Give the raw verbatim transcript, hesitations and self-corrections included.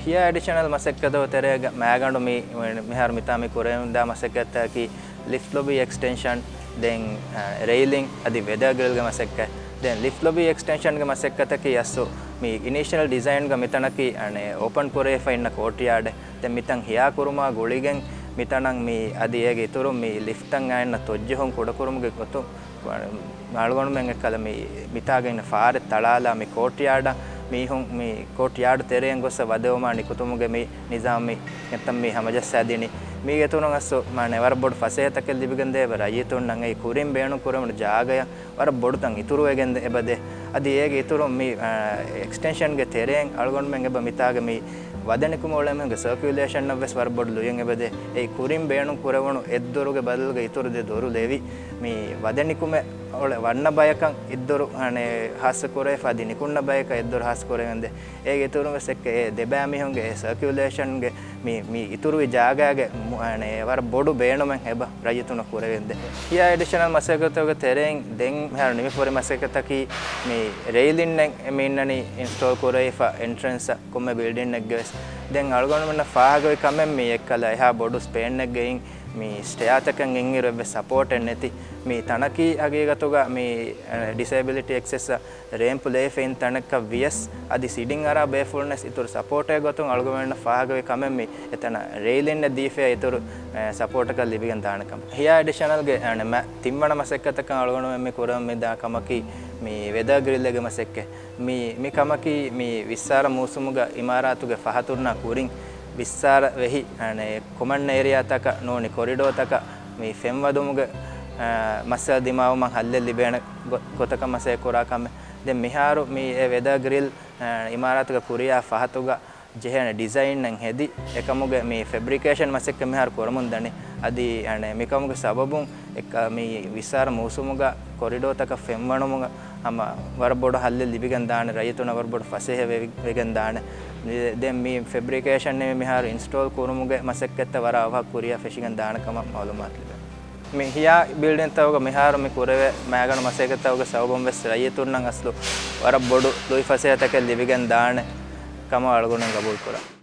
ހިޔާ އެޑިޝަނަލް މަސައްކަތުގެ ތެރޭގަ މާގަނޑު މި، މިހާރު މިތާ މި ކުރެވެންދާ މަސައްކަތަކީ ލިފްޓް ލޮބީ އެކްސްޓެންޝަން، ދެން، އަ، ރެއިލިން އަދި ވެދާ ގްރިލްގެ މަސައްކަތް. ދެން ލިފްޓް ލޮބީ އެކްސްޓެންޝަންގެ މަސައްކަތަކީ އަސްލު މި އިނީޝަލް ޑިޒައިންގަ މިތަނަކީ އަނެއް އޯޕަން ކުރެވިފަ އިންނަ ކޯޓްޔާޑެއް. ދެން މިތަން ހިޔާ ކުރުމާ ގުޅިގެން މިތަނަށް މި އަދި އޭގެ އިތުރުން މި ލިފްޓަށް އައިންނަ ތޮއްޖެހުން ކުޑަކުރުމުގެ ގޮތުން އަޅުގަނޑުމެން އެއްކަލަ މި މިތާގަ އިންނަ ފާރެއް ތަޅާލާ މި ކޯޓްޔާޑަށް މީހުން މި ކޯޓްޔާޑް ތެރެއިން ގޮއްސަ ވަދެވުމާ ނިކުތުމުގެ މި ނިޒާމް މި ނެތަން މި ހަމަޖައްސާދިނީ. މީގެ އިތުރުން އަސްލު މާނެ ވަރަށް ބޮޑު ފަސޭހަތަކެއް ލިބިގެންދޭ އެބަ ރައްޔިތުންނަށް. އެއީ ކުރިން ބޭނުން ކުރެވުނު ޖާގަޔަށް ވަރަށް ބޮޑުތަން އިތުރުވެގެން އެބަދޭ. އަދި އޭގެ އިތުރުން މި، އާ، އެކްސްޓެންޝަންގެ ތެރެއިން އަޅުގަނޑުމެން އެބަ މިތާގަ މި ވަދެ ނިކުމެ އުޅޭ މީހުންގެ ސަރކިއުލޭޝަނަށް ވެސް ވަރަށް ބޮޑު ލުޔެއް އެބަދޭ. އެއީ ކުރިން ބޭނުން ކުރެވުނު އެއްދޮރުގެ ބަދަލުގަ އިތުރު ދެ ދޮރު ލެވި، މި ވަދެ ނިކުމެ އުޅެ ވަންނަ ބަޔަކަށް އެއްދޮރު، އަނެއް، ހާއްސަ ކުރެވިފަ އަދި ނިކުންނަ ބަޔަކަށް އެއްދޮރު ހާއްސަ ކުރެވެންދޭ. އޭގެ އިތުރުން ވެސް އެއްކަ އެ ދެބައި މީހުންގެ އެ ސަރކިއުލޭޝަންގެ މި، މި އިތުރުވި ޖާގާގެ މު-، އަނެއް، ވަރަށް ބޮޑު ބޭނުމެއް އެބަ ރައްޔިތުންނަށް ކުރެވެންދޭ. ހިޔާ އެޑިޝަނަލް މަސައްކަތުގެ ތެރެއިން ދެން މިހާރު ނިމިފަހުރި މަސައްކަތަކީ މި ރެއިލިންއެއް މި އިންނަނީ އިންސްޓޯލް ކުރެވިފަ އެންޓްރެންސްއަށް ކޮންމެ ބިލްޑިންއެއްގެ ވެސް. ދެން އަޅުގަނޑުމެންނަށް ފާހަގަވި ކަމެއް މި އެއްކަލަ އެހާ ބޮޑު ސްޕޭންއެއްގައި މި ސްޓެއާތަކަށް އިންއިރު އެއްވެސް ސަޕޯޓެއް ނެތި. މި ތަނަކީ ހަގީގަތުގަ މި، އަ، ޑިސޭބިލިޓީ އެކްސެސްއަށް ރޭމްޕް ލެވިފައި ތަނެއްކަށް ވިޔަސް އަދި ސީޓިން އަރާ ބޭފުޅުންވެސް އިތުރު ސަޕޯޓެއް ގޮތުން އަޅުގަނޑުމެންނަށް ފާހަގަވި ކަމެއް މި އެތަނަށް ރެއިލިންއެއް ދީފައި އިތުރު، އެ، ސަޕޯޓަކަށް ލިބިގެން ދާނެ ކަމަށް. ހިޔާ އެޑިޝަނަލްގެ، އަ، މަ-، ތިންވަނަ މަސައްކަތަކަށް އަޅުގަނޑުމެން މި ކުރަމުން މިދާ ކަމަކީ މި ވެދާ ގްރިލްއެއްގެ މަސައްކަތް. މި، މި ކަމަކީ މި ވިއްސާރަ މޫސުމުގަ އިމާރާތުގެ ފަހަތުންނާ ކުރިން ވިއްސާރަ ވެހި، އަނެއް، ކޮމަން އޭރިއާތަކަށް ނޫނީ ކޮރިޑޯތަކަށް މި ފެންވަދުމުގެ، އަ، މައްސަލަ ދިމާވުމަށް ހައްލެއް ލިބޭނެ ގޮ-، ގޮތަކަށް މަސައްކަތް ކުރާ ކަމެއް. ދެން މިހާރު މި އެ ވެދާ ގްރިލް، އަ، އިމާރާތުގެ ކުރިއާ ފަހަތުގަ ޖެހޭނެ ޑިޒައިންއެއް ހެދި، އެކަމުގެ މި ފެބްރިކޭޝަން މަސައްކަތް މިހާރު ކުރަމުން ދަނީ. އަދި އަނެއް މިކަމުގެ ސަބަބުން އެ ކަ-، މި ވިއްސާރަ މޫސުމުގަ ކޮރިޑޯތަކަށް ފެންވަނުމުގަ ހަމަ ވަރަށް ބޮޑު ހައްލެއް ލިބިގެން ދާނެ، ރައްޔިތުންނަށް ވަރަށް ބޮޑު ފަސޭހަ ވެ-، ވެގެން ދާނެ. ދެ-، ދެން މި ފެބްރިކޭޝަން މި މިހާރު އިންސްޓޯލް ކުރުމުގެ މަސައްކަތްތައް ވަރަށް އަވަހަށް ކުރިއަށް ފެށިގެން ދާނެ ކަމަށް މައުލޫމާތު ލިބޭ. މި ހިޔާ ބިލްޑިންތަކުގަ މިހާރު މި ކުރެވޭ މައިގަނޑު މަސައްކަތްތަކުގެ ސަބަބުން ވެސް ރައްޔިތުންނަށް އަސްލު ވަރަށް ބޮޑު ލުއިފަސޭހަތަކެއް ލިބިގެން ދާނެ ކަމަށް އަޅުގަނޑު ގަބޫލު ކުރަން.